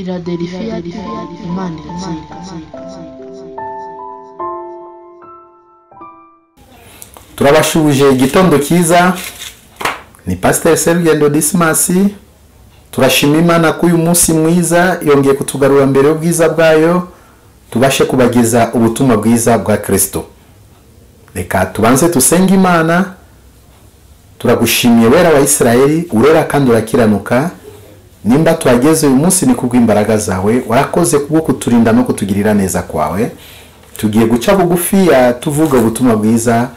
Philadelphia Imana iratsinda. Turabashuje igitondo cyiza. Ni Pastor Serugendo Dismas. Turashima Imana ko uyu munsi mwiza yongeye kutugarura mbere y'ubwiza bwayo, tubashe kubageza ubutumwa bwiza bwa Kristo. Reka tubanze tusenge Imana. Turagushimiye wera wa Israeli, urera kandi urakiranuka. Nimba twageze uyu munsi ni kubw'imbaraga zawe, warakoze kubwo kuturinda no kutugirira neza kwawe. Tugiye guca bugufiya tuvuga ubutumwa bwiza,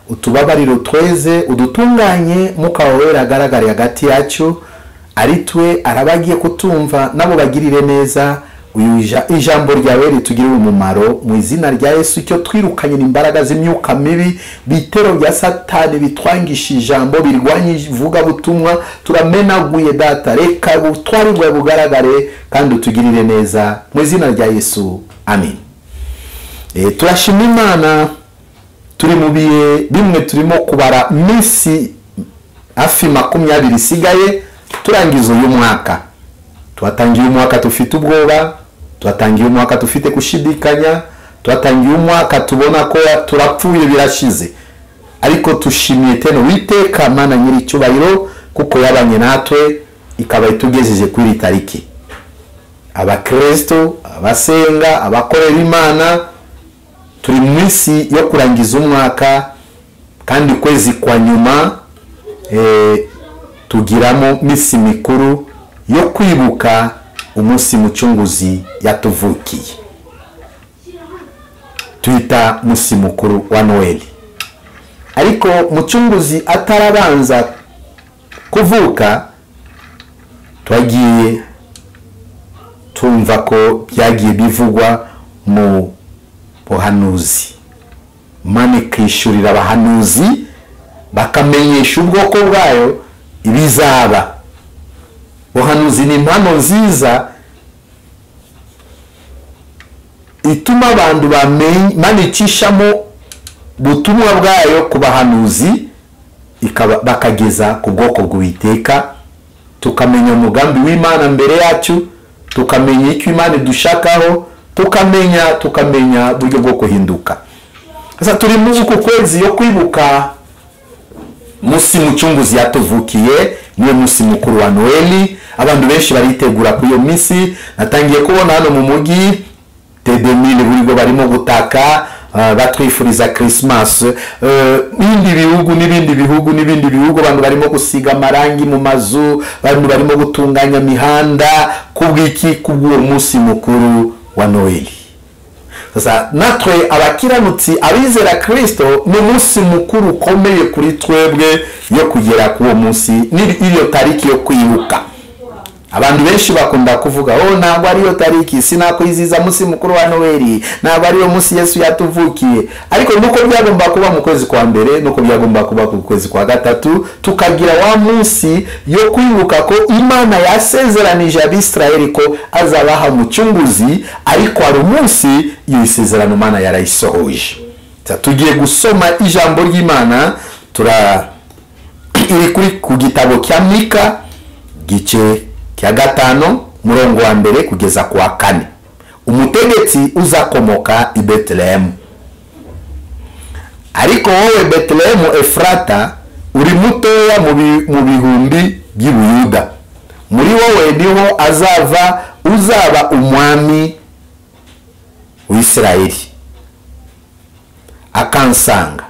utubabariro tweze, udutunganye, Mwuka wawe agaragare hagati yacu, ari twe arabagiye kutumva nabo bagirire neza. Ijambo ryawe ritugirire umumaro mu izina rya Yesu. Icyo twirukanye imbaraga z'imyuka mibi, bitero bya Satani bitwangisha ijambo, birwanye ivuga butumwa, turamenaguye Data. Reka ubutwari bwawe bugaragare kandi utugirire neza mu izina rya Yesu, amen. Turashima Imana. Turi mu bihe bimwe turimo kubara minsi hafi 20 isigaye turangiza uyu mwaka. Twatangiye umwaka tufite ubwoba, twatangiye umwaka tufite kushidikanya, twatangiye umwaka tubona ko turapfuye birashize. Ariko tushimiye tena Uwiteka Mana nyiricyubahiro kuko yabanye natwe ikaba itugejeje kuri tariki. Abakristo, abasenga, abakorera Imana, turi mu minsi yo kurangiza umwaka, kandi kwezi kwa nyuma tugiramo minsi mikuru yo kwibuka umunsi mucunguzi yatuvukiye, twita musi mukuru wa Noeli. Ariko mucunguzi atarabanza kuvuka, twagiye tumva ko byagiye bivugwa mu buhanuzi. Imana ikishurira abahanuzi bakamenyesha ubwoko bwayo ibizaba. Buhanuzi ni impano nziza ituma abantu bamenyikishamo butumwa bwayo ku bahanuzi, bakageza ku bwoko bw'Uwiteka. Tukamenya umugambi w'Imana mbere yacu, tukamenya icyo Imana idushakaho, tukamenya buryo bwo kuhinduka. Sasa turi mu uku kwezi yo kwibuka musi mucunguzi yatuvukiye, niwe musi mukuru wa Noeli. Abantu benshi baritegura kuri iyo minsi. Natangiye kubona hano mu mugi T2000 burigo barimo gutaka, batwifuriza Christmas. Ibindi bihugu n'ibindi bihugu n'ibindi bihugu, abantu barimo gusiga amarangi mu mazu, abantu barimo gutunganya mihanda kubw'iki? Kubw'uwo musi mukuru wa Noeli. Sasa natwe abakiranutsi abizera Kristo, ni umunsi mukuru ukomeye kuri twebwe yo kugera ku uwo munsi, n'iyo tariki yo kwibuka. Abantu benshi bakunda kuvuga, oh ntabwo ariyo tariki, sinakwiziza munsi mukuru wa Noeli, ntabwo ariyo munsi Yesu yatuvukiye. Ariko nuko byagomba kuba mu kwezi kwa mbere, nuko byagomba kuba mu kwezi kwa gatatu, tukagira wa munsi yo kwibuka ko Imana yasezeranije Abisirayeli ko azabaha umucunguzi, ariko ari umunsi iyo isezerano Imana yarayisohoje. Tugiye gusoma ijambo ry'Imana, iri kuri ku gitabo cya Mika gice cya 5 murongo wa 1 kugeza ku wa 4. Umutegetsi uzakomoka i Betelehemu. Ariko wowe Betelehemu Efrata, uri mutoya mu bihumbi by'Ubuyuda, muri wowe niho azava uzaba umwami w'Isirayeli. Akansanga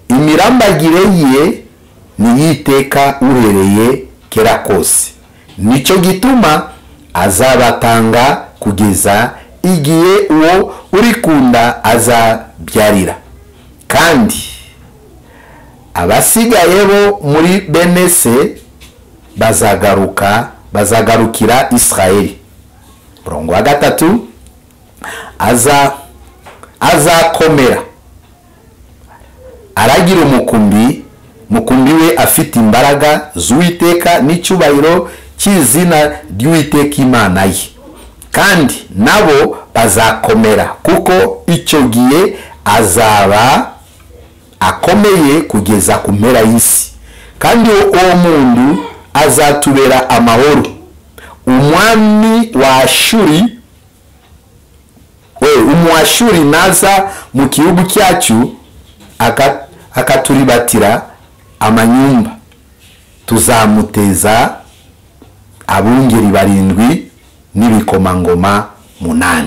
imirambagire ye niyiteka uhereye kera kose, nicyo gituma azabatanga kugeza igihe uwo urikunda azabyarira. Kandi abasigaye bo muri benese bazagarukira Israeli. Murongo wa 3, azakomera aragira umukumbi, mukumbi we afite imbaraga z'Uwiteka n'icyubahiro cy'izina ry'Uwiteka Imana ye. Kandi nabo bazakomera, kuko icyo gihe azaba akomeye kugeza ku mpera y'isi. Kandi uwo muntu azatubera amahoro. Umwami wa Ashuri, Umwashuri naza mu gihugu cyacu akaturibatira amanyumba, tuzamuteza abungeri 7 n'ibikomangoma 8.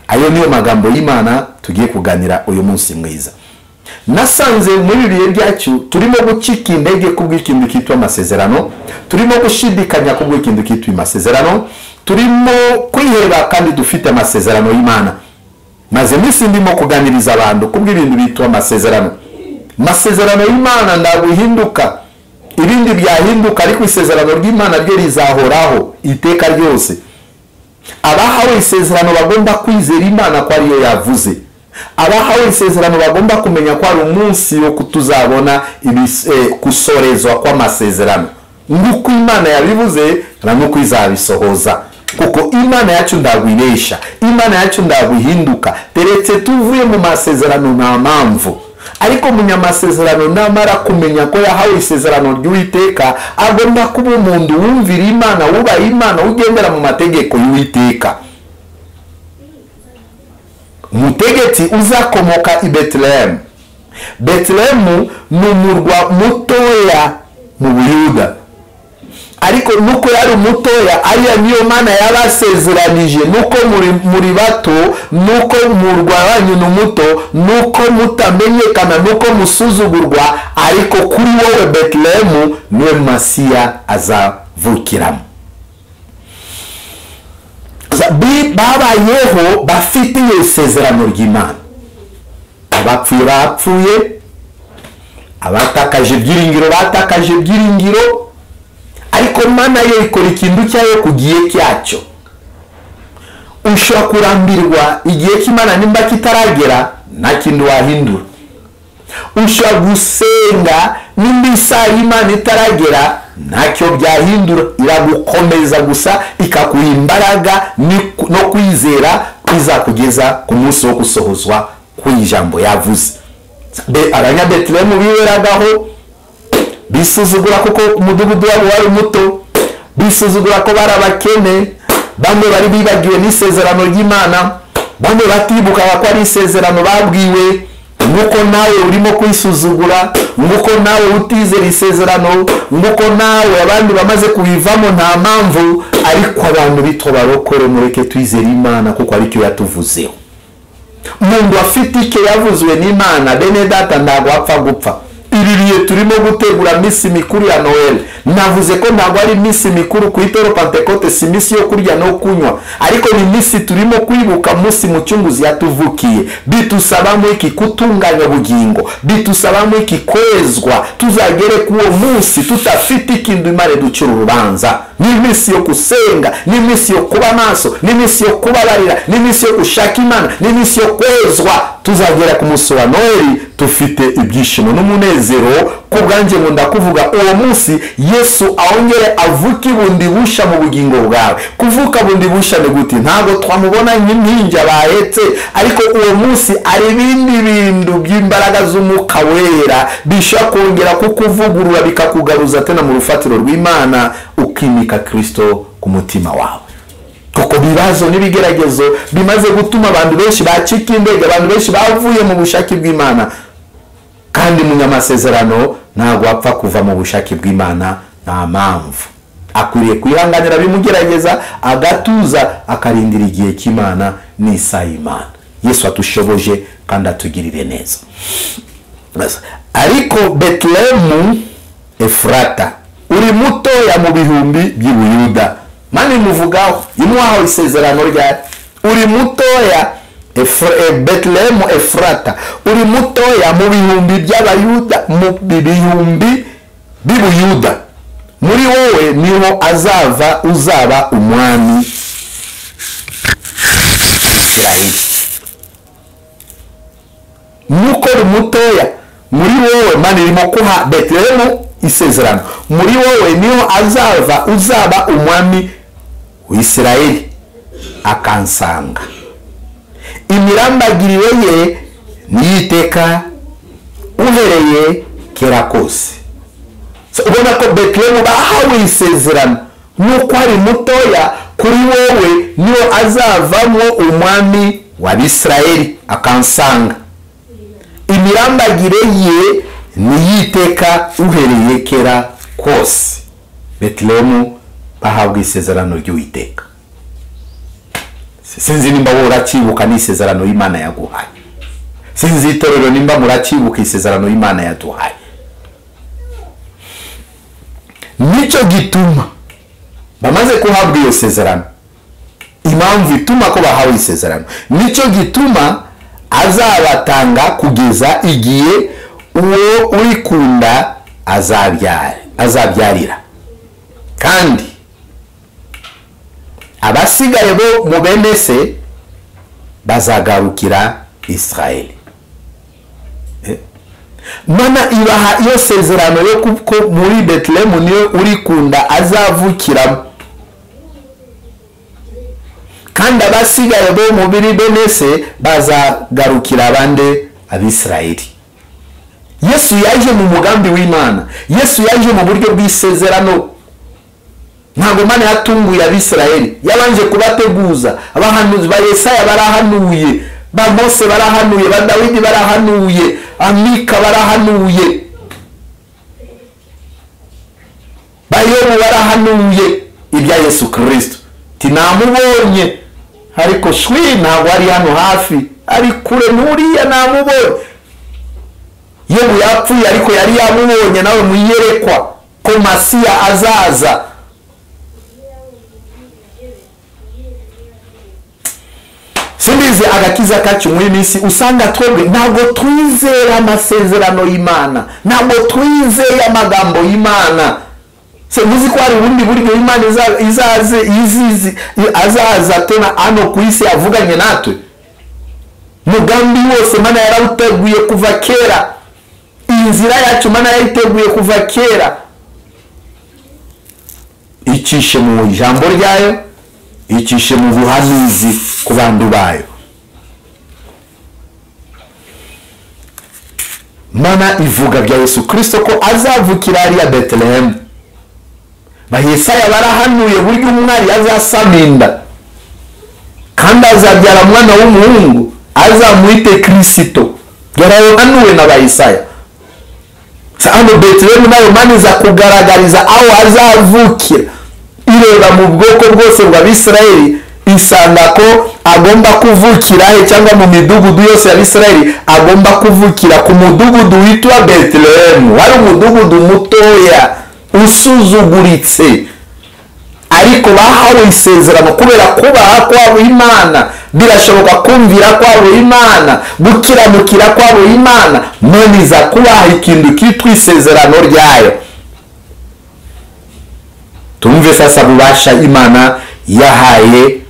Ayo niyo magambo y'Imana tugiye kuganira uyu munsi mwiza. Nasanze muri bihe byacu turimo gucika intege kubw'ikintu kitwa amasezerano, turimo gushidikanya kubw'ikintu kitwa amasezerano, turimo kwiheba kandi dufite amasezerano y'Imana. Maze iminsi ndimo kuganiriza abantu kubw'ibintu bitwa amasezerano. Amasezerano y'Imana ndaguhinduka, ibindi byahinduka, ariko isezerano ry'Imana ryo rizahoraho iteka ryose. Abahawe isezerano bagomba kwizera Imana ko ariyo yavuze. Abahawe isezerano bagomba kumenya ko ari umunsi wo kutuzabona kusorezwa kw'amasezerano. Nguko Imana yabivuze na nuko izabisohoza. Kuko Imana yacu ndagwiresha, Imana yacu ndagwihinduka. Teretse tuvuye mu masezerano nta mpamvu. Ariko munyamasezerano namara kumenya ko yahawe isezerano ry'Uwiteka, agomba kuba umuntu wumvira Imana, wubaha Imana, ugendera mu mategeko y'Uwiteka. Umutegetsi uzakomoka i Bethlehem. Bethlehem ni umurwa mutoya mu Buyuda, ariko nuko yari mutoya, ariya niyo Mana yabasezeranije. Nuko muri bato, nuko murwa wanyu ni muto, nuko mutamenyekana, nuko musuzugurwa, ariko kuri wowe Bethlehem niwe Masiya azavukiramo. Babayeho bafite isezerano ry'Imana. Abapfuye bapfuye, abatakaje ibyiringiro batakaje ibyiringiro, ariko Imana yo ikora ikintu cyayo ku gihe cyacyo. Ushobora kurambirwa igihe cy'Imana nimba kitaragera, nta kintu wahindura. Ushobora gusenga nimba isaha y'Imana itaragera, ntacyo byahindura. Iragukomeza gusa, ikakuha imbaraga no kwizera kwizakugeza ku munsi wo gusohozwa kw'ijambo yavuze. Abanyabetelehemu biberagaho bisuzugura kuko umudugudu wabo wari muto, bisuzugura ko bari abakene, bamwe bari bibagiwe n'isezerano ry'Imana, bamwe batibukaga ko ari isezerano babwiwe. Nguko nawe urimo kwisuzugura, nguko nawe utizera isezerano, nguko nawe abandi bamaze kubivamo nta mpamvu. Ariko abantu bitwa barokore, mureke twizere Imana kuko aricyo yatuvuzeho. Umuntu afite icyo yavuzwe n'Imana, bene data, ntabwo apfa gupfa. Ibi bihe turimo gutegura misi mikuru ya Noel, navuze ko ntabwo ari misi mikuru ku itoro Pentecote, si misi yo kurya no kunywa, ariko ni misi turimo kwibuka munsi mucunguzi yatuvukiye. Bitusabamo iki? Kutunganya ubugingo, bitusabamo iki? Kwezwa, tuzagere kuwo munsi tutafite ikintu Imana ducira urubanza. Ni misi yo kusenga, ni misi yo kuba maso, ni misi yo kubabarira, ni misi yo gushaka Imana, ni misi yo kwezwa. Tuzagera ku munsi wa Noel tufite ibyishimo n'umunezero. Ku bwanjye ngo ndakuvuga uwo munsi Yesu aongere avuke bundi busha mu bugingo bwawe. Kuvuka bundi busha ni gute? Ntabwo twamubona nk'impinja bahetse, ariko uwo munsi ari ibindi bintu by'imbaraga z'Umwuka Wera bishobora kongera kukuvugurura bikakugaruza tena mu rufatiro rw'Imana, ukimika Kristo ku mutima wawe. Kuko bibazo n'ibigeragezo bimaze gutuma abantu benshi bacika intege, abantu benshi bavuye mu bushake bw'Imana. Kandi munyamasezerano ntabwo apfa kuva mu bushake bw'Imana nta mpamvu. Akwiriye kwihanganira bimugerageza, agatuza, akarindira igihe cy'Imana n'isaha y'Imana. Yesu atushoboje kandi atugirire neza. Ariko Betlehemu Efrata, uri mutoya mu bihumbi by'Ubuyuda. Mani muvugaho imuhawe isezerano rya uri mutoya Betlehemu Efrata, uri mutoya mu bihumbi by'Abayuda, mu bihumbi b'Ubuyuda, muri wowe niho azava uzaba umwami Isirayeli. Nuko uri mutoya muri wowe, Mani irimo kuha Betlehemu isezerano, muri wowe niho azava uzaba umwami w'Isirayeli akansanga. Imirambagirire ye niyiteka uhereye kera kose. Ubona ko Betlehemu bahawe isezerano Nuko ari mutoya kuri wowe niyo azavamo umwami w'Abisirayeli akansanga. Imirambagire ye niyiteka uhereye kera kose. Betelehemu bahabwa isezerano ry'Uwiteka. Sinzi nimba urakibuka n'isezerano y'Imana yaguhaye. Sinzi itorero nimba murakibuka isezerano y'Imana yaduhaye. Nicyo gituma bamaze kuhabwa iyo sezerano, impamvu ituma ko bahawe isezerano, nicyo gituma azabatanga kugeza igihe uwo urikunda azabyarira. Kandi abasigaye bo mu bene se bazagarukira Israeli. Mana ibaha iyo sezerano yo kuko muri Betelehemu niyo urikunda azavukiramo. Kandi abasigaye bo mu bene se bazagarukira abande Abisirayeli. Yesu yaje mu mugambi w'Imana. Yesu yaje mu buryo bw'isezerano. Ntabwo Imana yatunguye Abisirayeli, yabanje kubateguza. Abahanuzi ba Yesaya barahanuye, ba Mose barahanuye, ba Dawidi barahanuye, Amika barahanuye, ba Yobu barahanuye ibya Yesu Kristo. Tinamubonye ariko shwi ntabwo ari hano hafi, ari kure nuriya namubonye. Yobu yapfuye ariko yari yamubonye nawe muyerekwa ko Masiya azaza. Simbizi agakiza kacu muri minsi usanga twebwe ntabwo twizera amasezerano y'Imana, ntabwo twizeye amagambo y'Imana. Se muzi ko hari ubundi buryo Imana izaze izizi azaza tena ano ku isi avuganye natwe. Mugambi wose Imana yarawuteguye kuva kera. Inzira yacu Imana yayiteguye kuva kera. Icishe mu ijambo ryayo, icishe mu buhanuzi ku bantu bayo. Mana ivuga bya Yesu Kristo ko azavukira ariya Betelehemu. Ba Yesaya barahanuye buryo umwari azasama inda kandi azabyara umwana w'umuhungu azamwite Kristo. Yarahanuwe na ba Yesaya. Hano Betelehemu nayo Mana iza kugaragariza aho azavukira. Ireba mu bwoko bwose bw'Abisirayeli isanga ko agomba kuvukira he, cyangwa mu midugudu yose y'Abisirayeli agomba kuvukira ku mudugudu witwa Betelehemu. Wari umudugudu mutoya usuzuguritse, ariko bahawe isezerano kubera kubaha kwabo Imana. Birashoboka kumvira kwabo Imana, gukiranukira kwabo Imana, none iza kubaha ikintu kitwa isezerano ryayo. Tumve sasa bubasha Imana yahaye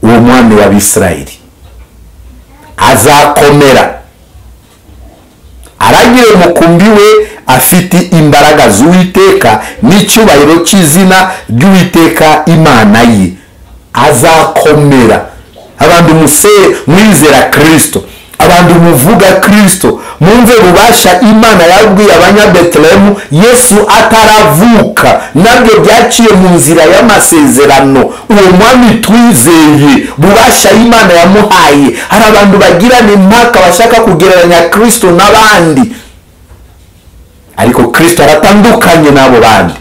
uwo mwami w'Abisirayeli. Azakomera aragire umukumbi we afite imbaraga z'Uwiteka n'icyubahiro cy'izina ry'Uwiteka Imana ye. Azakomera. Abantu mwizera Kristo, abantu muvuga Kristo, mwumve bubasha Imana yabwiye abanyabetelehemu Yesu ataravuka, nabyo byaciye mu nzira y'amasezerano. Uwo mwami twizeye bubasha Imana yamuhaye. Hari abantu bagirana impaka bashaka kugereranya Kristo n'abandi, ariko Kristo aratandukanye n'abo bandi.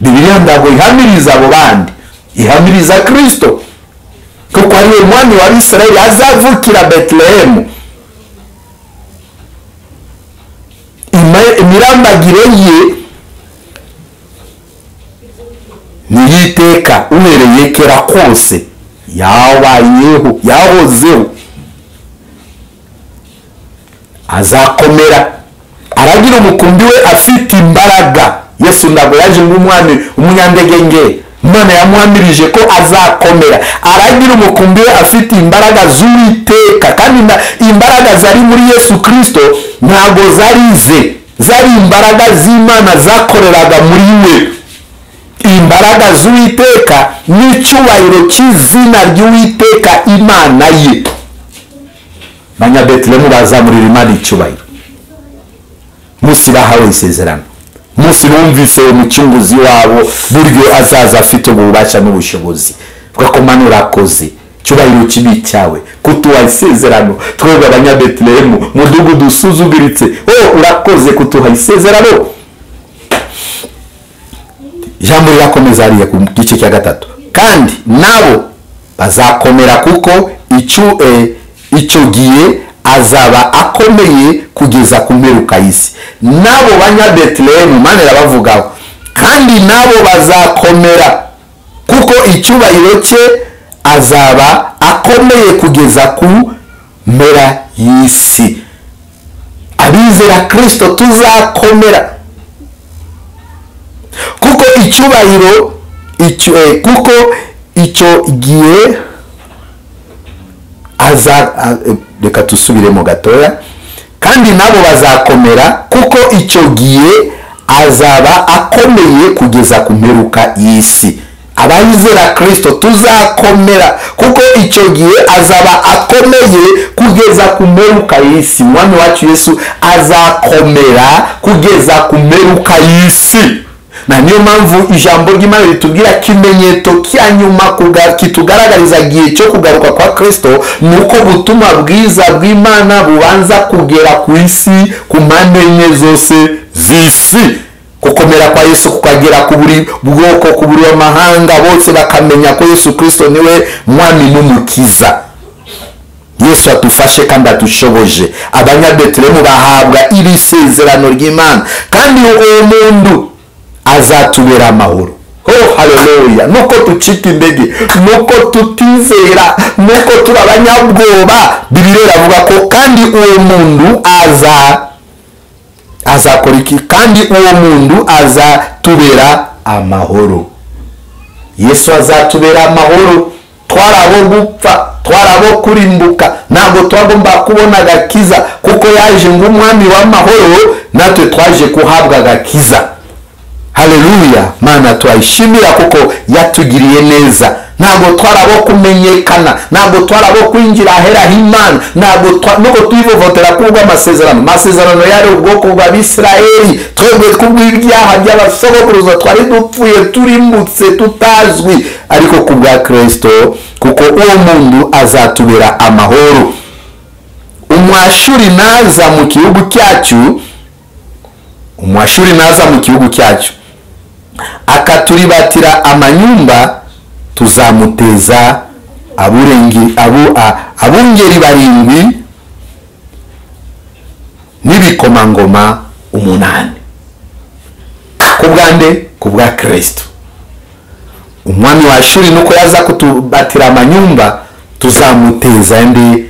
Bibiliya ntabwo ihamiriza abo bandi, ihamiriza Kristo, kuko ari we mwami wa Israeli azavukira Betelehemu. Imirambagire ye niyiteka uhereye kera kose, yabayeho, yahozeho. Azakomera aragira umukumbi we afite imbaraga. Yesu ntabwo yaje nk'umwami umunyandegenge. Imana yamuhamirije ko azakomera aragira umukumbi we afite imbaraga z'Uwiteka. Kandi imbaraga zari muri Yesu Kristo ntabwo zarize, zari imbaraga z'Imana zakoreraga muri we. Imbaraga z'Uwiteka n'icyubahiro cy'izina ry'Uwiteka Imana ye. Abanyabetelehemu bazamurira Imana icyubahiro. Musi bahawe isezerano, Munsi bumvise umucunguzi wabo buryo azaza afite ububasha n'ubushobozi. Vuga Mana urakoze, cyubahiro kibi cyawe kutuha isezerano twebwe abanyabetelehemu, mudugudu usuzuguritse. Oh, urakoze kutuha isezerano. Ijambo rirakomeza hariya ku gice cya 3, kandi nabo bazakomera kuko icyo gihe azaba akomeye kugeza ku mperuka y'isi. Nabo banyabetelehemu, Mana irabavugaho, kandi nabo bazakomera kuko icyubahiro cye azaba akomeye kugeza ku mpera y'isi. Abizera Kristo tuzakomera kuko icyubahiro kuko icyo gihe aza. Reka tusubiremo gatoya. Kandi nabo bazakomera kuko icyo gihe azaba akomeye kugeza ku mperuka y'isi. Abizera Kristo tuzakomera kuko icyo gihe azaba akomeye kugeza ku mperuka y'isi. Mwami wacu Yesu azakomera kugeza ku mperuka y'isi. Na niyo mpamvu ijambo ry'Imana ritubwira kimenyetso cya nyuma kitugaragariza igihe cyo kugaruka kwa Kristo, nuko ubutumwa bwiza bw'Imana bubanza kugera ku isi, ku mpande enye zose z'isi. Gukomera kwa Yesu kukagera ku buri bwoko, ku buri mahanga, bose bakamenya ko Yesu Kristo niwe mwami n'umukiza. Yesu atufashe kandi atushoboje. Abanyabetelehemu bahabwa iri sezerano ry'Imana, kandi uwo muntu azatubera amahoro. Oh, haleluya. Nuko tucika intege, nuko tutizera, nuko turi abanyabwoba, Bibiliya iravuga ko kandi uwo muntu azakora iki? Kandi uwo muntu azatubera amahoro. Yesu azatubera amahoro. Twarabo gupfa, twarabo kurimbuka, ntabwo twagomba kubona agakiza, kuko yaje ng'umwami w'amahoro, natwe twaje kuhabwa agakiza. Haleluya. Mana turayishimira kuko yatugiriye neza. Ntabwo twarabo kumenyekana, ntabwo twarabo kwinjira ahera h'Imana, ntabwo nuko twivovotera kubwo amasezerano. Amasezerano yari ubwoko bw'Abisirayeli, twebwe kubw'ibyaha by'abasogokuruza twari dupfuye, turimbutse, tutazwi, ariko kubwa Kristo, kuko uwo muntu azatubera amahoro. Umwashuri naza mu gihugu cyacu, umwashuri naza mu gihugu cyacu akaturibatira amanyumba, tuzamuteza abungeri barindwi n'ibikomangoma 8. Kubwande? Kubwa Kristo. Umwami wa Ashuri nuko yaza kutubatira amanyumba, tuzamuteza ndi,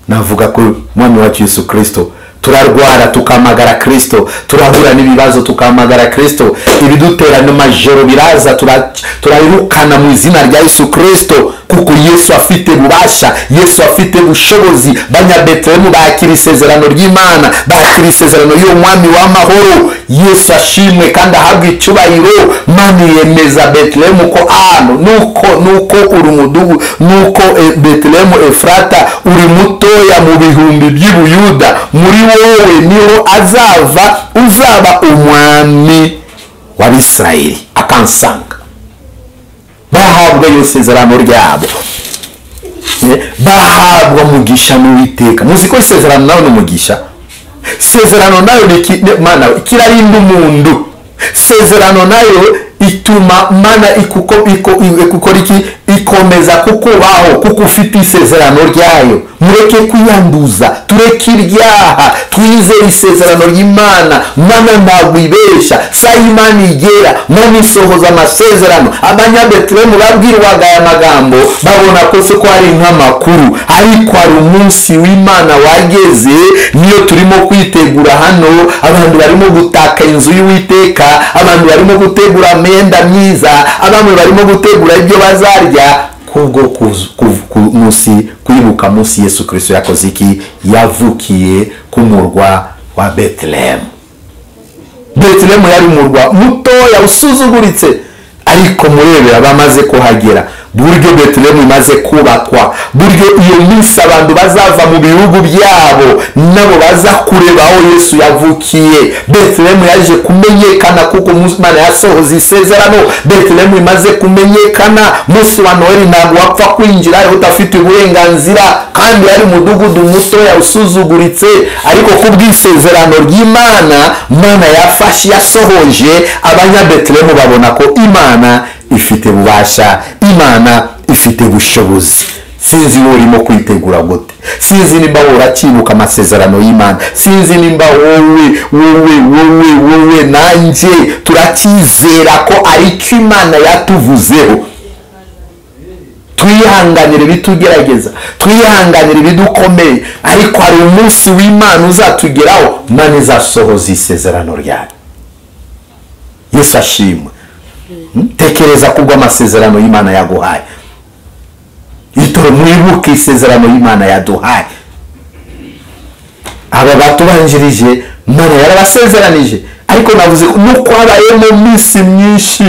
navuga ko umwami wacu Yesu Kristo. Turarwara tukamagara Kristo, turahura n'ibibazo tukamagara Kristo, ibidutera n'amajoro biraza turayirukana mu izina rya Yesu Kristo, kuko Yesu afite bubasha, Yesu afite bushobozi. Banyabetelehemu bakira isezerano ry'Imana, bakira isezerano y'umwami w'amahoro. Yesu ashimwe kandi ahabwe icyubahiro. Mana yemeza Betelehemu ko ano nuko uri umudugu, nuko Betelehemu Efrata uri mutoya mu bihumbi by'Ubuyuda, muri wowe niho azava uzaba umwami w'Abisirayeli akansanga. Bahabwa iyo sezerano ryabo, bahabwa umugisha n'Uwiteka. Muzi ko isezerano nawe ni umugisha. Sezerano nayo ni Mana kirarinda umuntu. Sezerano nayo ituma Mana ikukora iki? Ikomeza kukubaho kuko ufite isezerano ryayo. Mureke kwiyanduza, tureke ibyaha, twizere isezerano ry'Imana. Mana ntabwo ibesha, saa Imana igera, Mana isohoza amasezerano. Abanyabetelehemu babwirwaga aya magambo babona ko se ko ari nk'amakuru, ariko hari umunsi w'Imana wageze. Niyo turimo kwitegura hano, abantu barimo gutaka inzu y'Uwiteka, abantu barimo gutegura amenda myiza, abantu barimo gutegura ibyo bazarya kubwo munsi kwibuka munsi Yesu Kristo yakoze iki? Yavukiye ku murwa wa Betelehemu. Betelehemu yari umurwa mutoya usuzuguritse, ariko murebera bamaze kuhagera, Buryo Betelehemu imaze kubakwa, buryo iyo minsi abantu bazava mu bihugu byabo nabo baza kureba aho Yesu yavukiye. Betelehemu yaje kumenyekana kuko Imana yasohoza isezerano. Betelehemu imaze kumenyekana, munsi wa Noheli ntabwo wapfa kwinjira udafite uburenganzira, kandi yari umudugudu mutoya usuzuguritse, ariko kubw'isezerano ry'Imana, Imana yafashe yasohoje, abanyabetelehemu babona ko Imana ifite bubasha, Imana ifite bushobozi. Sinzi wowe urimo kwitegura gute, sinzi nimba urakibuka amasezerano y'Imana, sinzi nimba wowe wowe wowe wowe nanjye turakizera ko aricyo Imana yatuvuzeho. Twihanganire bitugerageza, twihanganire ibidukomeye, ariko hari umunsi w'Imana uzatugeraho, Imana izasohoza isezerano ryayo. Yesu ashimwe. Tekereza kubwo amasezerano y'Imana yaguhaye. Itoro mwibuke isezerano y'Imana yaduhaye. Aba batubanjirije Imana yarabasezeranije, ariko navuze nuko habayemo minsi myinshi,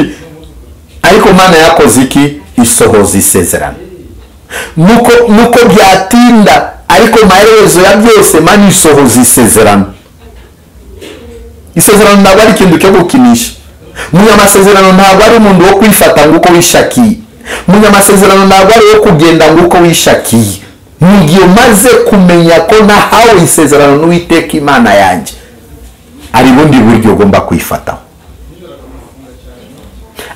ariko Imana yakoze iki? Isohoza isezerano. Nuko byatinda, ariko maherezo ya byose Imana isohoza isezerano. Isezerano ntabwo ari ikintu cyo gukinisha. Munyamasezerano ntabwo ari umuntu wo kwifata nguko wishakiye. Munyamasezerano ntabwo ari wo kugenda nguko wishakiye. Mu gihe umaze kumenya ko nahawe isezerano n'Uwiteka Imana yanjye, ari bundi buryo ugomba kwifata,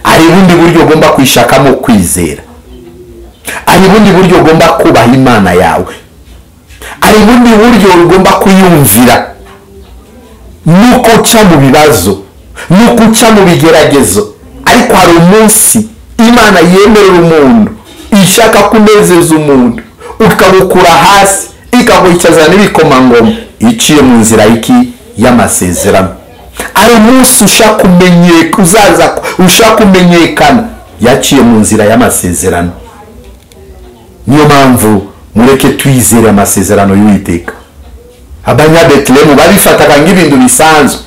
ari bundi buryo ugomba kwishakamo kwizera, ari bundi buryo ugomba kubaha Imana yawe, ari bundi buryo ugomba kuyumvira. Nuko uca mu bibazo, nuko uca mu bigeragezo, ariko hari umunsi Imana yemerera umuntu, ishaka kunezeza umuntu, ukabukura hasi ikakwicaza n'ibikomangoma, iciye mu nzira iki y'amasezerano. Ari umunsi uzaza ushaka kumenyekana, yaciye mu nzira y'amasezerano. Niyo mpamvu mureke twizere amasezerano y'Uwiteka. Abanyabetelehemu babifataga nk'ibintu bisanzwe,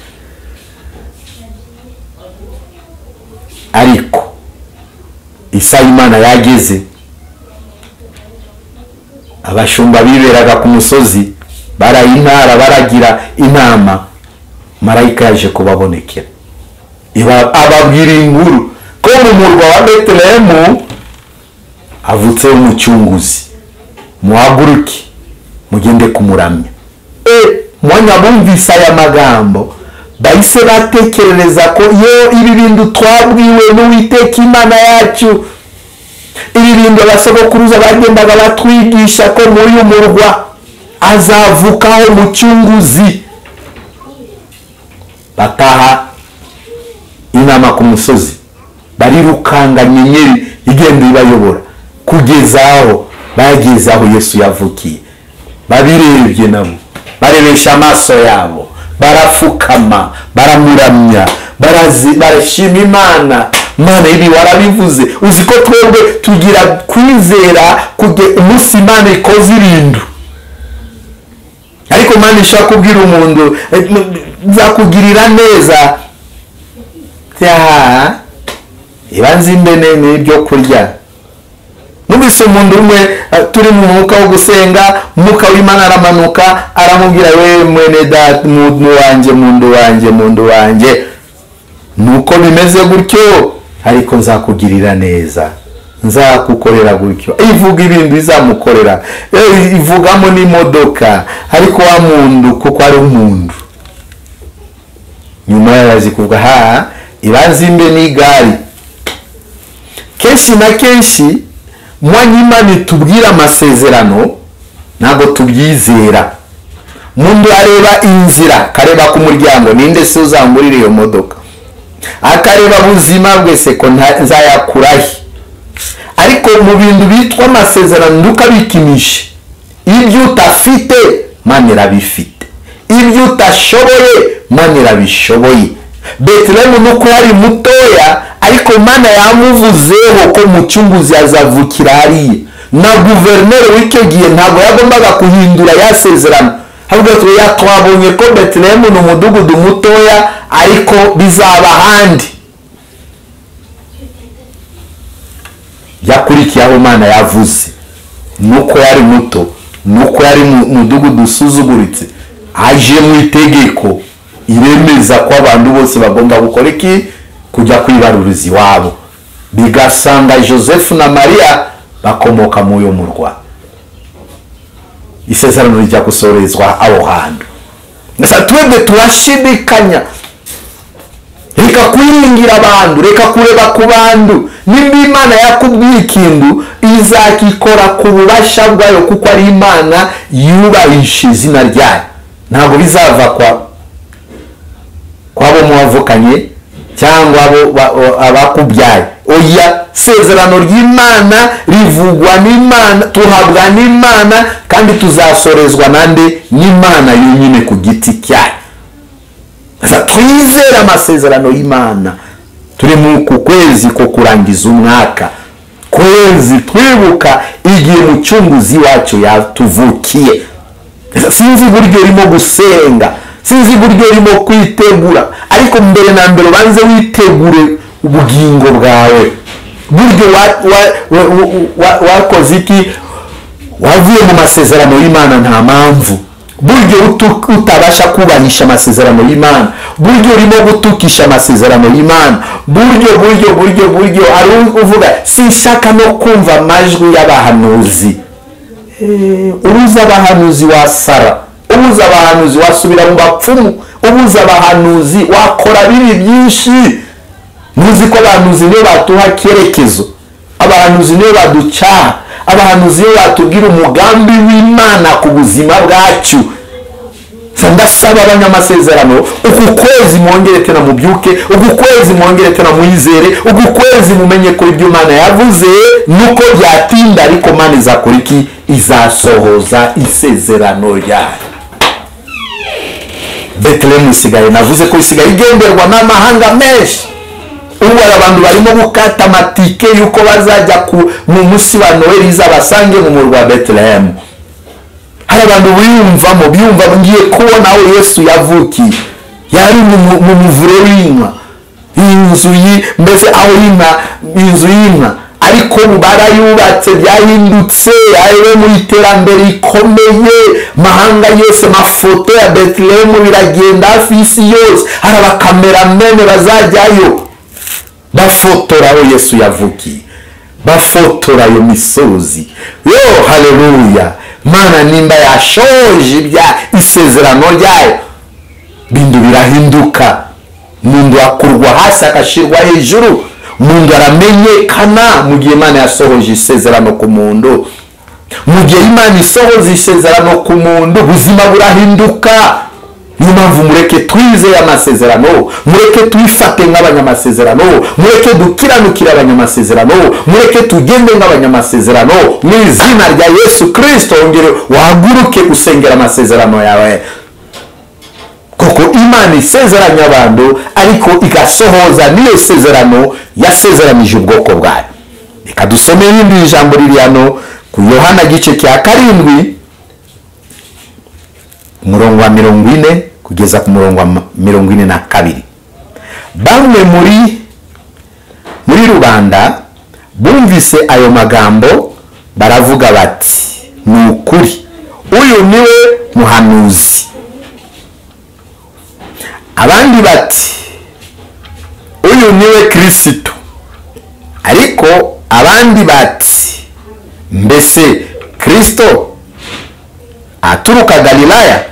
ariko isaha Imana yageze, abashumba biberaga ku musozi barayintara baragira inama, marayika yaje kubabonekera ababwira inkuru ko mu murwa wa Betelehemu avutse umucunguzi, muhaguruke mugende kumuramya. Mwanya bumvise aya magambo bahise batekereza ko yo ibi bintu twabwiwe n'Uwiteka Imana yacu, ibi bintu abasogokuruza bagendaga batwigisha ko muri uyu murwa azavukaho umucunguzi. Bataha inama ku musozi, barirukanga nyenyeri igenda ibayobora kugeza aho bageze aho Yesu yavukiye. Babirebye nabo barebesha amaso yabo, barafukama, baramuramya, barashima Imana. Imana ibi warabivuze. Uzi ko twebwe tugira kwizera kuge umunsi Imana ikoze ibintu, ariko Imana ishaka kubwira umuntu nzakugirira neza, ibanze imbene n'ibyo kurya. Numvise umuntu umwe turi mu mwuka wo gusenga, mwuka w'Imana aramanuka aramubwira, we mwene data, muntu wanjye, muntu wanjye, muntu wanjye, nuko bimeze gutyo, ariko nzakugirira neza, nzakukorera gutyo. Ivuga ibintu izamukorera, ivugamo n'imodoka, ariko wa muntu kuko ari umuntu nyuma yazi kuvuga ha ibanze imbe n'igare. Kenshi na kenshi mwanya Imana itubwira amasezerano ntabwo tubyizera. Mundu areba inzira, akareba ku muryango, ninde se uzangurira iyo modoka, akareba buzima bwese ko nzayakurahe. Ariko mu bintu bitwa amasezerano ntukabikinishe. Ibyo utafite Imana irabifite, ibyo utashoboye Imana irabishoboye. Betelehemu nuko yari mutoya, ariko Imana yamuvuzeho ko mucunguzi azavukira hariya. Na guverineri w'icyo gihe ntabwo yagombaga kuhindura yasezerano, ahubwo twabonye ko Betelehemu ni umudugudu mutoya, ariko bizaba ahandi. Yakurikiye aho Imana yavuze, nuko yari muto, nuko yari mu mudugudu usuzuguritse, aje mu itegeko iremeza ko abantu bose bagomba gukora iki? Kujya kwibaruriza iwabo. Bigasanga Joseph na Maria bakomoka mu uyo murwa. Isezerano rijya gusorezwa aho hantu. Ndasa twebwe turashidikanya. Reka kwiringira abantu, reka kureba ku bantu. Nimba Imana yakubwiye ikintu, izakikora ku bubasha bwayo, kuko ari Imana yubahisha izina ryayo. Ntabwo bizava kwabo muwavukanye cyangwa abo abakubyaye. Oya, sezerano ry'Imana rivugwa n'Imana, tuhabwa n'Imana, kandi tuzasorezwa nande? N'Imana yonyine ku giti cyayo. Twizere amasezerano y'Imana. Turi mu kwezi ko kurangiza umwaka, kwezi twibuka igihe Mucunguzi wacu yatuvukiye. Sinzi uburyo urimo gusenga, sinzi uburyo urimo kwitegura, ariko mbere na mbere ubanze witegure ubugingo bwawe. Buryo wakoze iki? Wavuye mu masezerano y'Imana nta mpamvu. Buryo utabasha kubahisha amasezerano y'Imana, buryo urimo gutukisha amasezerano y'Imana, buryo buryo buryo buryo ari uvuga sinshaka no kumva amajwi y'abahanuzi. Ubuza abahanuzi wa Sara, ubuza abahanuzi wasubira mu bapfumu, ubuza abahanuzi wakora bibi byinshi. Muzi ko abahanuzi nibo batuha cyerekezo, abahanuzi nibo baducaha, abahanuzi nibo batubwira umugambi w'Imana ku buzima bwacu. Ndasaba abanyamasezerano, uku kwezi mwongere tena mubyuke, uku kwezi mwongere tena mwizere, uku kwezi mumenye ko ibyo Imana yavuze nuko byatinda, ariko Imana izakora iki? Izasohoza isezerano ryayo. Betelehemu isigaye, navuze ko isigaye igenderwa n'amahanga menshi. Ubu abantu barimo gukata amatike yuko bazajya mu munsi wa Noheli izabasange mu murwa wa Betelehemu. Hari abantu biyumvamo, biyumva ngiye kubona aho Yesu yavukiye, yari mu muvure w'inka, inzu mbese aho inka, inzu y'inka, ariko barayubatse, byahindutse, ari mu iterambere rikomeye, mahanga yose, mafoto ya Betelehemu biragenda hafi y'isi yose. Hari abakameramene bazajyayo bafotora aho Yesu yavukiye, bafotora ayo misozi. Yo, haleluya! Mana nimba yashoje ibya isezerano ryayo, bintu birahinduka. Mundu akurwa hasi akashirwa hejuru, mundu aramenyekana mu gihe Imana yasohoje isezerano ku muntu. Mu gihe Imana isohoza isezerano ku muntu, ubuzima burahinduka. Niyo mpamvu mureke twizeye amasezerano, mureke twifate nk'abanyamasezerano, mureke dukiranukire abanyamasezerano, mureke tugende nk'abanyamasezerano. Mu izina rya Yesu Kristo, ongere wahaguruke usengera amasezerano yawe, kuko Imana isezeranya abantu, ariko igasohoza niyo sezerano yasezeranije ubwoko bwayo. Reka dusome irindi jambo riri hano ku Yohana gice cya 7 umurongo wa 40 kugeza ku murongo wa 42. Bamwe muri rubanda bumvise ayo magambo baravuga bati, ni ukuri uyu niwe muhanuzi. Abandi bati, uyu niwe Kristo. Ariko abandi bati, mbese Kristo aturuka Galilaya?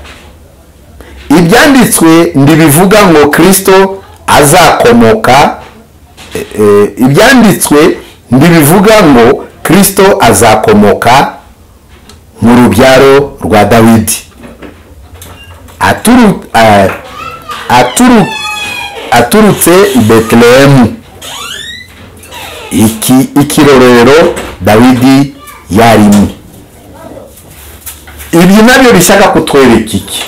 Ibyanditswe ndibivuga ngo Kristo azakomoka, ibyanditswe ndibivuga ngo Kristo azakomoka mu rubyaro rwa Dawidi, aturutse i Betelehemu, ikirorero Dawidi yarimo. Ibi nabyo bishaka kutwereka iki?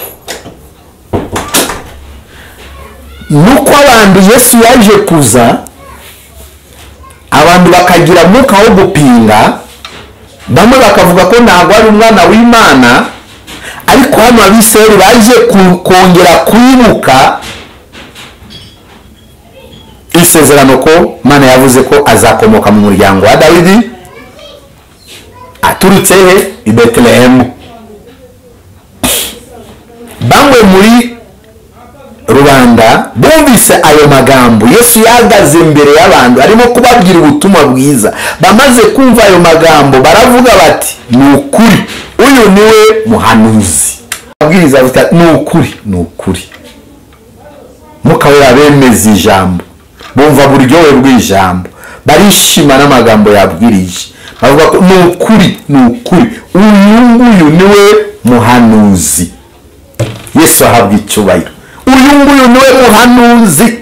Nuko abantu Yesu yaje kuza, abantu bakagira mwuka wo gupinga, bamwe bakavuga ko ntabwo ari umwana w'Imana, ariko hano Abisirayeli baje kongera kwibuka Isezerano ko Mana yavuze ko azakomoka mu muryango wa Dawidi aturutse he? I Betelehemu. Bamwe muri rubanda bumvise ayo magambo, Yesu yahagaze imbere y'abantu arimo kubabwira ubutumwa bwiza. Bamaze kumva ayo magambo baravuga bati ni ukuri uyu niwe muhanuzi. Abwiriza bati ni ukuri, ni ukuri. Mukabera bemeza ijambo, bumva buryohe bw'ijambo, barishima n'amagambo yabwirije, bavuga ko ni ukuri, ni ukuri uyu nguyu niwe muhanuzi. Yesu ahabwa icyubahiro. Uyu nguyu niwe muhanuzi.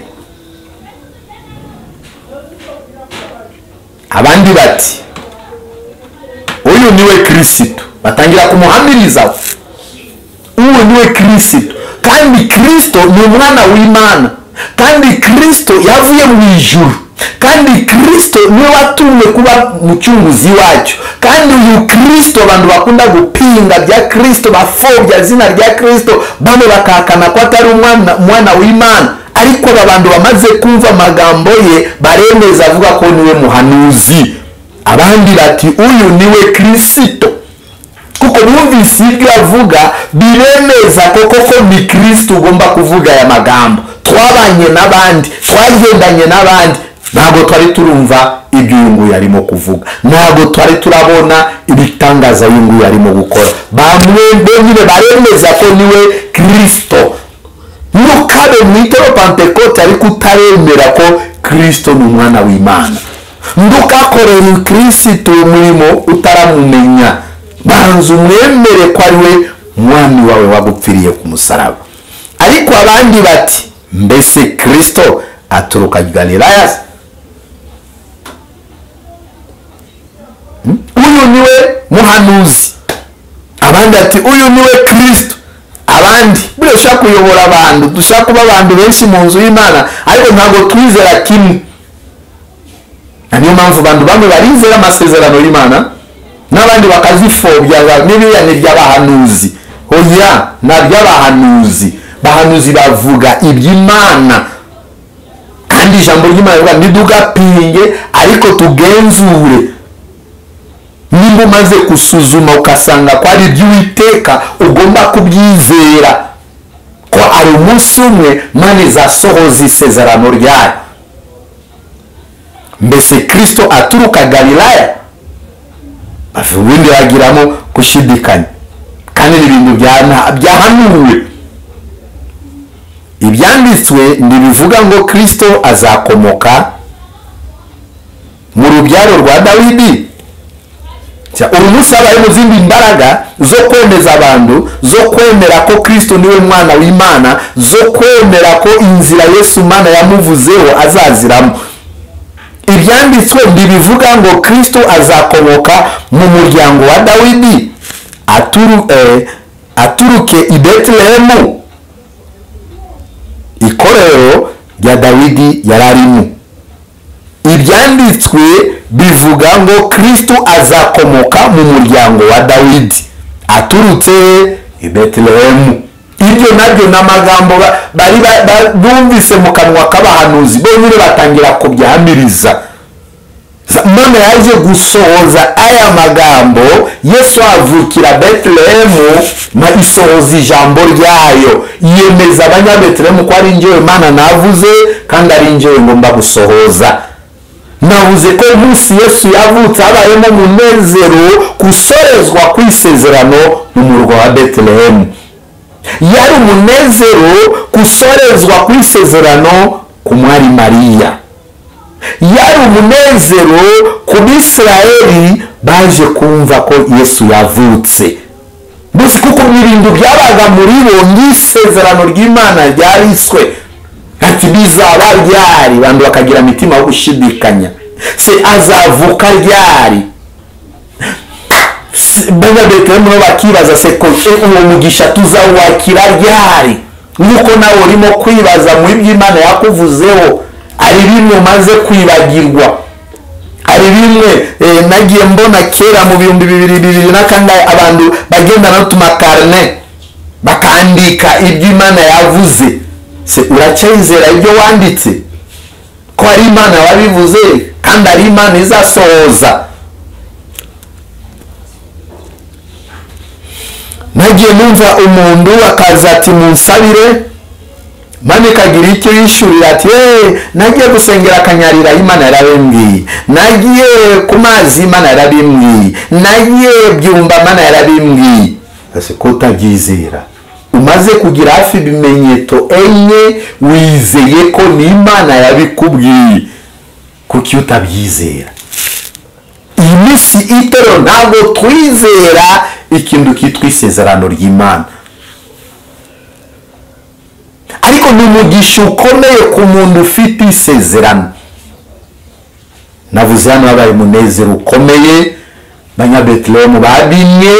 Abandi bati uyu niwe Kristo, batangira kumuhamiriza uyu niwe Kristo. Kandi Kristo ni umwana w'Imana, kandi Kristo yavuye mu ijuru, kandi Kristo niwe watumwe kuba mucunguzi wacu. Kandi uyu Kristo abantu bakunda gupinga bya Kristo, bafobya zina rya Kristo, bamwe bakahakana ko atari umwana w'Imana, ariko abantu bamaze kumva amagambo ye baremeza avuga ko niwe muhanuzi. Abandi bati uyu niwe Kristo, kuko bumvise ibyo avuga biremeza ko koko ni Kristo ugomba kuvuga aya magambo. Twabanye n'abandi, twagendanye n'abandi, ntabwo twari turumva ibyo uyu nguyu arimo kuvuga, ntabwo twari turabona ibitangaza uyu nguyu arimo gukora. Bamwe bonyine baremeza ko niwe Kristo. Ntukabe mu itorero Pentekote ariko utaremera ko Kristo ni umwana w'Imana. Ntukakorere Kristo umurimo utaramumenya. Banza umwemere ko ari we mwami wawe wagupfiriye ku musaraba. Ariko abandi bati mbese Kristo aturuka Galilaya? Uyu niwe muhanuzi. Abandi ati uyu niwe Kristo. Abandi buriya ushaka kuyobora abantu, dushaka kuba abantu benshi mu nzu y'Imana, ariko ntabwo twizera kimwe. Niyo mpamvu abantu bamwe barizera amasezerano y'Imana n'abandi bakazifobya, n'ibiriya ni iby'abahanuzi. Oya, ni iby'abahanuzi. Bahanuzi bavuga iby'Imana, kandi ijambo ry'Imana rivuga ntidugapinge ariko tugenzure. Nimba umaze gusuzuma ugasanga ko ari iby'Uwiteka, ugomba kubyizera ko ari umunsi umwe Imana izasohoza isezerano ryayo. Mbese Kristo aturuka Galilaya? Ubundi bagiramo gushidikanya, kandi ni ibintu byahanuwe. Ibyanditswe ntibivuga ngo Kristo azakomoka mu rubyaro rwa Dawidi. Uyu munsi habaye mu zindi mbaraga zo kwemeza abantu, zo kwemera ko Kristo niwe mwana w'Imana, zo kwemera ko inzira Yesu Mana yamuvuzeho azaziramo. Ibyanditswe ntibivuga ngo Kristo azakomoka mu muryango wa Dawidi aturuke i Betelehemu, ikorero rya Dawidi yararimo. Ibyanditswe bivuga ngo Kristo azakomoka mu muryango wa Dawidi aturutse i Betelehemu. Ibyo nabyo n'amagambo bari bumvise mu kanwa k'abahanuzi bonyine batangira kubyahamiriza. Imana yaje gusohoza aya magambo, Yesu avukira Betelehemu na isohoza ijambo ryayo, yemeza abanyabetelehemu ko ari njyewe Imana navuze kandi ari njyewe ngomba gusohoza. Navuze ko umunsi Yesu yavutse habayemo umunezero gusorezwa kw'isezerano mu murwa wa Betelehemu. Yari umunezero gusorezwa kw'isezerano ku mwari Mariya. Yari umunezero ku Bisirayeli baje kumva ko Yesu yavutse. Mbese kuko ibintu byabaga muri bo n'isezerano ry'Imana ryariswe, ati bizaba ryari, abantu bakagira imitima yo gushidikanya, se azavuka ryari? Bene Betelehemu bakibaza se ko uwo mugisha tuzawakira ryari? Nuko nawe urimo kwibaza mu by'Imana yakuvuzeho, ari bimwe umaze kwibagirwa, ari bimwe nagiye mbona kera mu 2002 abantu bagenda n'utumakarne bakandika ibyo Imana yavuze. Se uracyizera ibyo wanditse? Ko ari Imana wabivuze kandi ari Imana izasohoza. Nagiye numva umuntu akaza ati munsabire, Imana ikagira icyo yishurira ati nagiye gusengera akanyarira, Imana yarabimbwiye, nagiye ku mazi, Imana yarabimbwiye, nagiye byumba, Imana yarabimbwiye. Ese ko utabyizera? Umaze kugira hafi ibimenyetso 4 wizeye ko ni Imana yabikubwiye, kuki utabyizera? Iyi minsi itero ntabwo twizera ikintu kitwa isezerano ry'Imana. Ariko ni umugisha ukomeye ku muntu ufite isezerano. Navuze hano habaye umunezero ukomeye, Abanyabetelehemu babimye,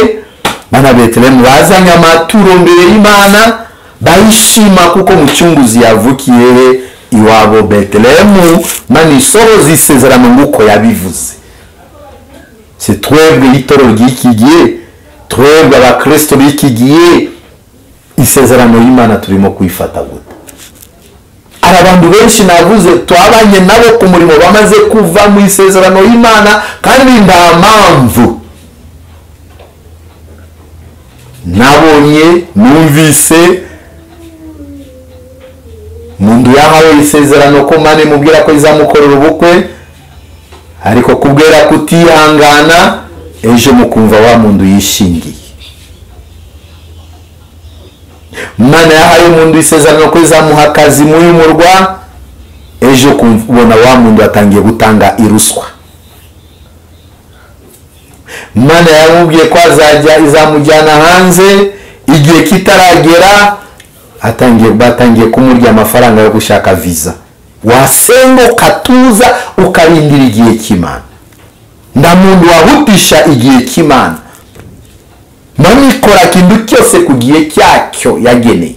Abanyabetelehemu bazanye amaturo mbere y'Imana, bayishima kuko Mucunguzi yavukiye iwabo Betelehemu. Imana isohoza isezerano nk'uko yabivuze. Si twebwe itorero ry'iki gihe, twebwe abakristo b'iki gihe, isezerano y'Imana turimo kwifata gute? Hari abantu benshi navuze twabanye nabo ku murimo bamaze kuva mu isezerano y'Imana kandi nta mpamvu. Nabonye, numvise mundu yahawe isezerano ko Imana imubwira ko izamukorera ubukwe, ariko kubwera kutihangana ejo mukumva wa mundu yishingiye. Imana yahaye umuntu isezerano ko izamuha akazi muri murwa, ejo kubona wa mundu atangiye gutanga iruswa. Imana yamubwiye ko azajya izamujyana hanze, igihe kitaragera batangiye kumurya amafaranga yo gushaka visa. Wasenga ukatuza ukarindira igihe cy'Imana. Nda muntu wahutisha igihe cy'Imana. Imana ikora ikintu cyose ku gihe cyacyo yageneye.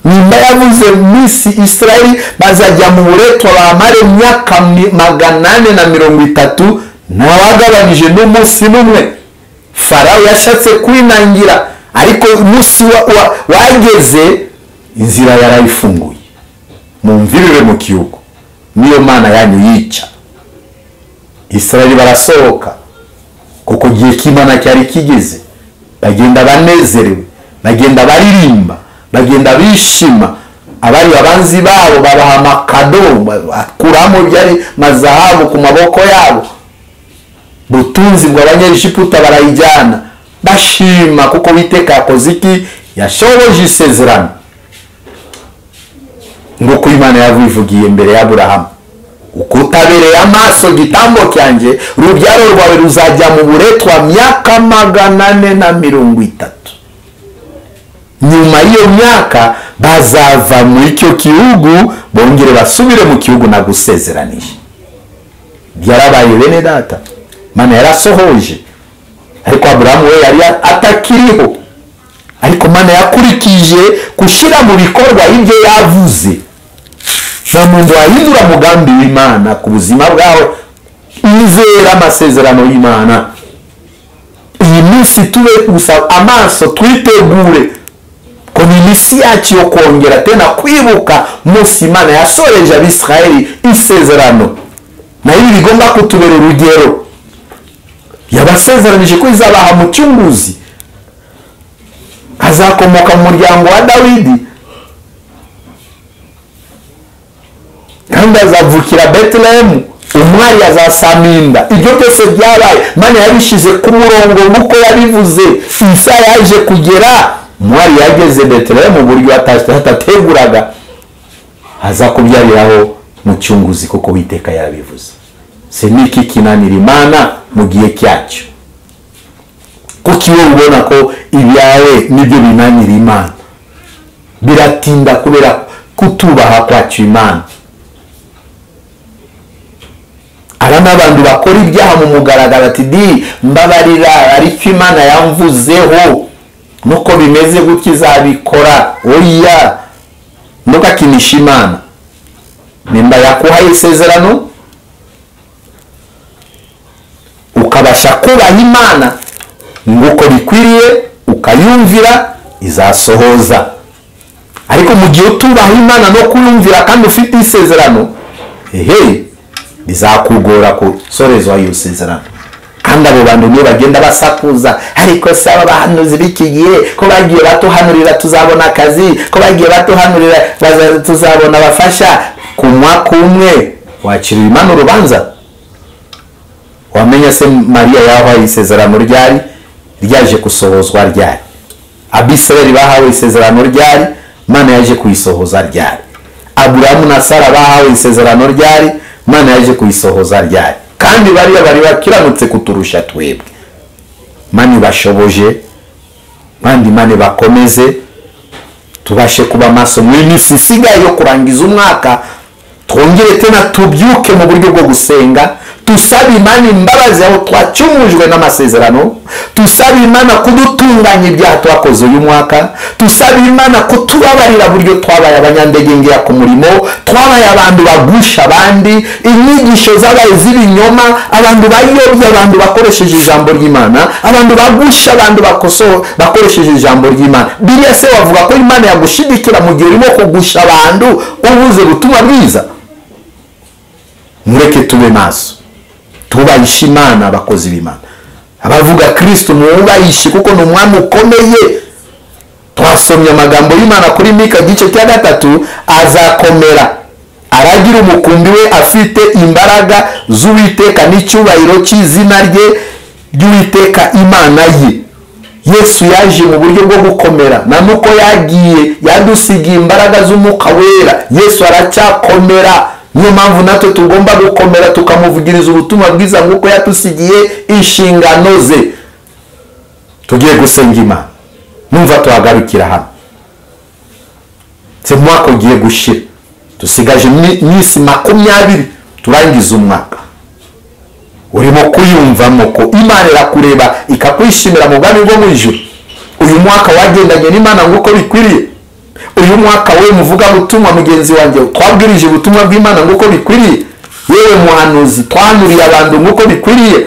Nyuma yavuze minsi Israeli bazajya mu buretwa bamare imyaka 430, ntawagabanije n'umunsi n'umwe. Farawo yashatse kwinangira, ariko umunsi wageze inzira yarayifunguye. Mumvirire mu kihugu, niyo Mana yanyu yica. Israeli barasohoka kuko gihe cy'Imana cyari kigeze. Bagenda banezerewe, bagenda baririmba, bagenda bishima. Abari abanzi babo babaha amakado, bakuramo byari mazahabu ku maboko yabo. Butunzi bw'abanyegiputa barayijyana, bashima kuko Uwiteka yakoze iki? Yashoboje isezerano nguko Imana yabivugiye mbere ya Aburahamu. Ukutabereye amaso gitambo cyanjye, urubyaro rwawe ruzajya mu buretwa myaka 430. Nyuma y'iyo myaka bazava muri icyo gihugu bongere basubire mu gihugu nagusezeranije. Byarabaye bene data, Imana yarasohoje. Ariko Aburahamu we yari atakiriho, ariko Imana yakurikije gushyira mu bikorwa ibyo yavuze. Nta muntu wahindura umugambi w'Imana ku buzima bwawe. Izera amasezerano y'Imana. Iyi minsi tube gusa amaso, twitegure ko ni iminsi yacu yo kongera tena kwibuka munsi Imana yasoreje Abisirayeli isezerano. Na ibi bigomba kutubera urugero. Yabasezeranije ko izabaha Mucunguzi azakomoka mu muryango wa Dawidi, kandi azavukira Betelehemu, umwari azasaminda. Ibyo byose byabaye, Imana yabishyize ku murongo nk'uko yabivuze. Isa yaje kugera, umwari yageze Betelehemu buryo atateguraga, aza kubyariraho Mucunguzi kuko Uwiteka yarabivuze. Se niki kinanira Imana mu gihe cyacyo? Kuki wowe ubona ko ibyawe nibyo binanira Imana? Biratinda kubera kutubaha kwacu Imana. Ara n'abantu bakora ibyaha mu mugaragaro ati di mbabarira, ariko Imana yamvuzeho nuko bimeze gutya izabikora. Oya, ntugakinishe Imana. Nimba yakuhaye isezerano ukabasha kubaha Imana nguko bikwiriye, ukayumvira, izasohoza. Ariko mu gihe utubaha Imana no kuyumvira kandi ufite isezerano, Ehe, bizakugora kusorezwa iyo sezerano. Kandi abo bantu niyo bagenda basakuza, ariko se aba bahanuzi b'iki gihe ko bagiye batuhanurira tuzabona akazi, ko bagiye batuhanurira tuzabona abafasha, ku mwaka umwe wakirira Imana urubanza. Wamenya se Mariya yahawe isezerano ryari, ryaje gusohozwa ryari? Abisirayeli bahawe isezerano ryari, Imana yaje kuyisohoza ryari? Aburahamu na Sara bahawe isezerano ryari, Imana yaje kuyisohoza ryari? Kandi bariya bari bakiranutse kuturusha twebwe. Imana ibashoboje, kandi Imana bakomeze, tubashe kuba maso mu minsi isigaye yo kurangiza umwaka, twongere tena tubyuke mu buryo bwo gusenga, tusabe Imana imbabazi aho twacumujwe n'amasezerano, tusabe Imana kudutunganya ibyaha twakoze uyu mwaka, tusabe Imana kutubabarira buryo twabaye abanyandegengera ku murimo, twabaye abantu bagusha abandi, inyigisho zabaye z'ibinyoma, abantu bayobye abantu bakoresheje ijambo ry'Imana, abantu bagusha abantu bakoresheje ijambo ry'Imana. Biriya se wavuga ko Imana yagushigikira mu gihe urimo kugusha abantu ubuze ubutumwa bwiza? Mureke tube maso, tubahishe Imana, abakozi b'Imana, abavuga Kristo mubahishe kuko ni umwami ukomeye. Twasomye amagambo y'Imana kuri Mika igice cya 3, azakomera aragira umukumbi we afite imbaraga z'Uwiteka n'icyubahiro cy'izina rye ry'Uwiteka Imana ye. Yesu yaje mu buryo bwo gukomera, na nuko yagiye yadusigiye imbaraga z'Umwuka Wera. Yesu aracyakomera. Niyo mpamvu natwe tugomba gukomera tukamuvugiriza ubutumwa bwiza nk'uko yatusigiye inshingano ze. Tugiye gusenga Imana. Numva tuhagarukira hano. Se mwaka ugiye gushira, dusigaje iminsi 20 turangiza umwaka. Urimo kuyumvamo ko Imana irakureba ikakwishimira mu bwami bwo mu ijuru. Uyu mwaka wagendanye n'Imana nk'uko bikwiriye. Uyu mwaka we muvuga butumwa mugenzi wanjye twabwirije ubutumwa bw'Imana nk'uko bikwiriye. Yewe muhanuzi twanuriye abantu nk'uko bikwiriye,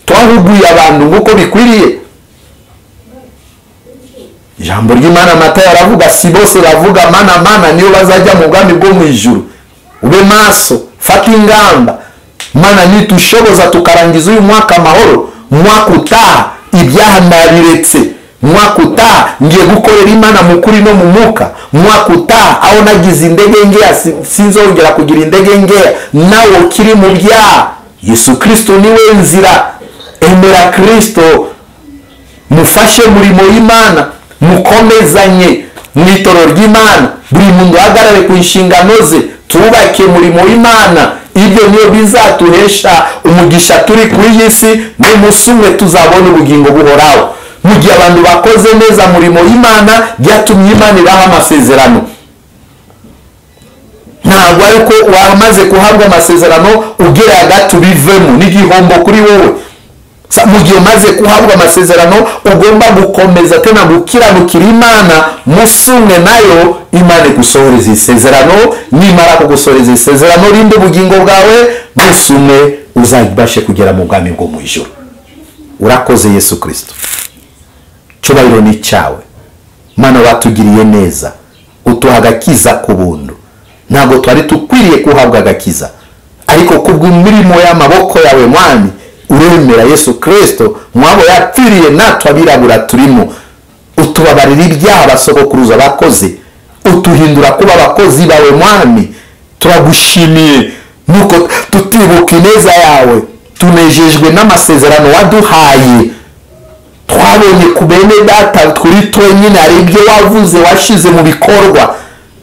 twahuguye abantu nk'uko bikwiriye. Ijambo ry'Imana Matayo aravuga, si bose bavuga mana mana niyo bazajya mu bwami bwo mu ijuru. Ube maso, fata ingamba. Mana nitushoboza tukarangiza uyu mwaka amahoro, mwaka utaha ibyaha nabiretse, mwaka utaha ngiye gukorera Imana mu kuri no mu mwuka, mwaka utaha aho nagize indege ngeya sinzongera kugira indege ngeya, nawe ukiri mu byaha. Yesu Kristo niwe nzira. Emera Kristo, mufashe murimo w'Imana, mukomezanye mu itorero ry'Imana, buri muntu ahagarare ku nshingano ze, tubake murimo w'Imana. Ibyo niyo bizatuhesha umugisha turi kuri iyi si, n'umunsi umwe tuzabona ubugingo buhoraho. Mu gihe abantu bakoze neza murimo w'Imana, byatumye Imana ibaha amasezerano. Ntabwo ariko wamaze kuhabwa amasezerano ugera hagati ubivemo, n'igihombo kuri wowe. Mu gihe umaze kuhabwa amasezerano ugomba gukomeza tena gukiranukira Imana, musumwe nayo Imana igusohoreza isezerano. Nimara kugusohoreza isezerano rinde ubugingo bwawe, musumwe uzabashe kugera mu bwami bwo mu ijuru. Urakoze Yesu Kristo, cyubahiro ni cyawe. Mana watugiriye neza, utuha agakiza ku buntu. Ntabwo twari tukwiriye kuhabwa agakiza, ariko kubw'imirimo y'amaboko yawe Mwami uremera Yesu Kristo mwabo yapfiriye natwe abirabura turimo, utubabarira ibyaha basogokuruza bakoze, utuhindura kuba abakozi bawe Mwami. Turagushimiye nuko tutibuka ineza yawe, tunejejwe n'amasezerano waduhaye. Twabonye ku bene data kuri twenyine hari ibyo wavuze washize mu bikorwa,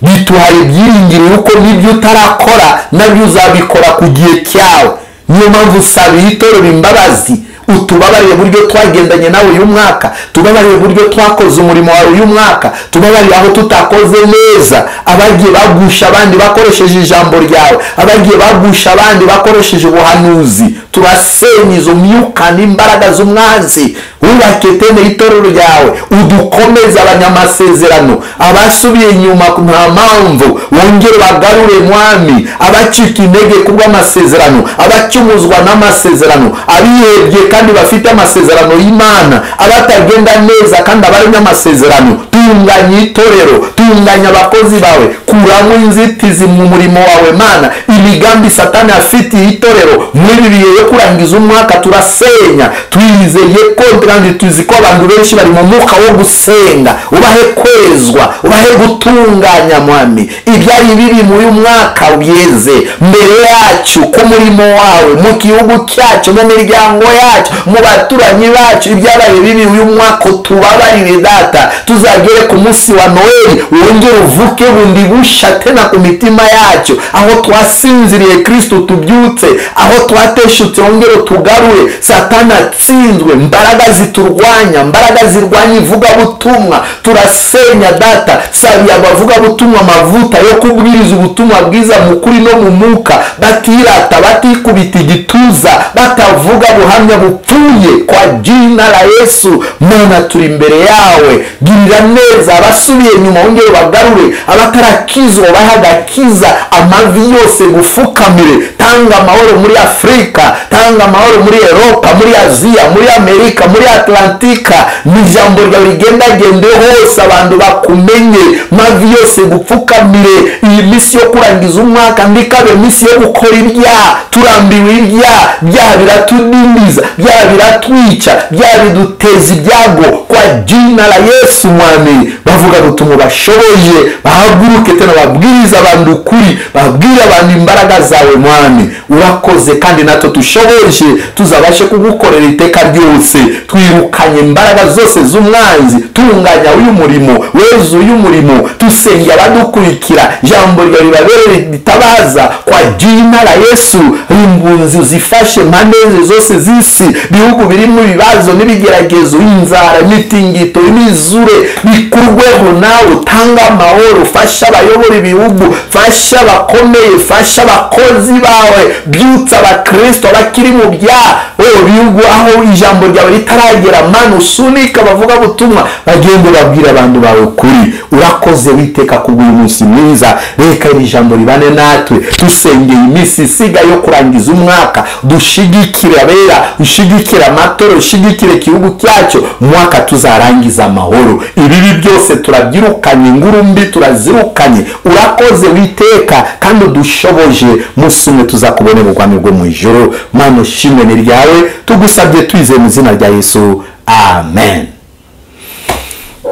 bituhaye ibyiringiro yuko n'ibyo utarakora nabyo uzabikora ku gihe cyawe. Niyo mpamvu usaba itorero imbabazi, utubabarire buryo twagendanye nawe uyu mwaka, tubabarire buryo twakoze umurimo wawe uyu mwaka, tubabarire aho tutakoze neza, abagiye bagusha abandi bakoresheje ijambo ryawe, abagiye bagusha abandi bakoresheje ubuhanuzi. Turasenya izo myuka n'imbaraga z'umwanzi, wubake tene itorero ryawe, udukomeze abanyamasezerano, abasubiye inyuma nta mpamvu wongere bagarure Mwami, abacika intege kubw'amasezerano, abacumuzwa n'amasezerano, abihebye kandi bafite amasezerano y'Imana, abatagenda neza kandi abaremye amasezerano. Tunganya itorero, tunganya abakozi bawe, kuramo inzitizi mu murimo wawe Mana. Imigambi Satani afitiye itorero muri ibi bihe yo kurangiza umwaka turasenya, twizeye ko kandi tuzi ko abantu benshi bari mu mwuka wo gusenga. Ubahe kwezwa, ubahe gutunganya Mwami, ibyari bibi muri uyu mwaka ubyeze mbere yacu, ku murimo wawe, mu gihugu cyacu, mu miryango yacu, mu baturanyi bacu. Ibyabaye bibi uyu mwaka tubabarire Data, tuzagere ku munsi wa Noeli wongere uvuke bundi busha tena ku mitima yacu. Aho twasinziriye Kristo tubyutse, aho twateshutse wongere tugarure. Satani atsinzwe, mbaraga ziturwanya, mbaraga zirwanya ivugabutumwa turasenya Data. Sabiye abavugabutumwa amavuta yo kubwiriza ubutumwa bwiza mu kuri no mu mwuka, batirata, batikubita igituza, batavuga buhamya bupfuye. Kwa jina la Yesu Mana, turi imbere yawe, girira neza abasubiye nyuma wongere bagarure, abatarakizwa bahe agakiza, amavi yose gufukamire. Tanga amahoro muri Afrika, tanga amahoro muri Europa, muri Aziya, muri Amerika, muri Atlantika. N'ijambo ryawe rigendagende hose, abantu bakumenye, mavi yose gupfukamire. Iyi minsi yo kurangiza umwaka ndikabe minsi yo gukora ibyaha. Turambiwe ibyaha, byaha biratudindiza, byaha biratwica, byaha biduteza ibyago. Kwa jina la Yesu Mwami, bavuga butumwa bashoboye bahaguruke tena babwiriza abantu ukuri, babwire abantu imbaraga zawe Mwami. Urakoze kandi natwe tushoboje tuzabashe kugukorera iteka ryose. Twirukanye imbaraga zose z'umwanzi, tunganya uyu murimo, weza uyu murimo, tusenge abadukurikira, jambo ryawe ribaberere ritabaza. Kwa jina la Yesu, imbunzi zifashe impande zose z'isi, bihugu birimo ibibazo n'ibigeragezo, inzara, imitingito, imizure, bikurweho nawe. Utanga amahoro, fasha abayobora ibihugu, fasha abakomeye, fasha abakozi bawe, byutsa abakristo bakiri mu byaha bihugu aho ijambo ryawe ritaragera. Mana, usunika abavuga butumwa bagende babwira abantu bawe kuri. Urakoze witeka kubw'uyu munsi mwiza, reka iri jambo ribane natwe. Tusengeye iminsi isigaye yo kurangiza umwaka, dushigikire abera, ushigikire amatorero, ushigikire igihugu cyacu, mwaka tuzarangiza amahoro. Ibibi byose turabyirukanye, inguru mbi turazirukanye. Urakoze witeka kandi udushoboje, munsi umwe tuzakubone mu bwami bwo mu ijuru. Mana, ushimwe ni ryawe, tugusabye twizeye mu izina rya Yesu, amen.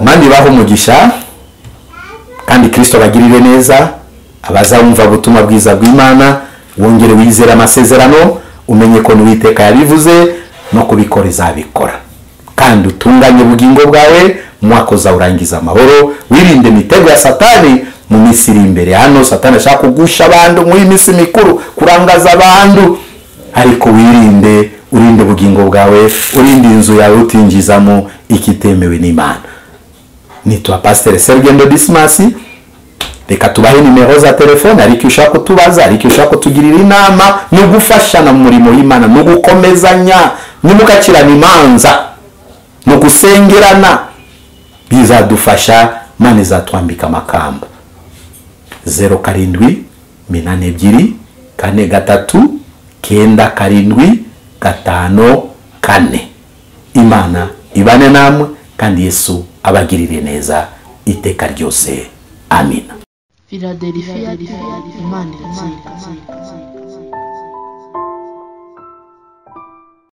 Mani baho umugisha kandi Kristo abagirire neza. Abazawumva ubutumwa bwiza bw'Imana, wongere wizere amasezerano, umenye ko n'Uwiteka yabivuze no kubikora izabikora. Kandi utunganye ubugingo bwawe, mwaka uzawurangiza amahoro, wirinde imitego ya Satani mu minsi iri imbere. Hano Satani ashaka kugusha abantu muri minsi mikuru, kurangaza abantu, ariko wirinde, urinde ubugingo bwawe, urinde inzu yawe utinjizamo ikitemewe n'Imana. Nitwa Pastor Serugendo Dismas. Reka tubahe nimero za telefone, ariko ushaka kutubaza, ariko ushaka kutugirira inama, no gufashana mu murimo w'Imana, no gukomezanya, nimukakirana imanza, no gusengerana, bizadufasha. Mana izatwambika amakamba. 07 82 43 97 5 4. Imana ibane namwe kandi Yesu abagirire neza iteka ryose. Amina. Philadelphia, Imana irazirikana.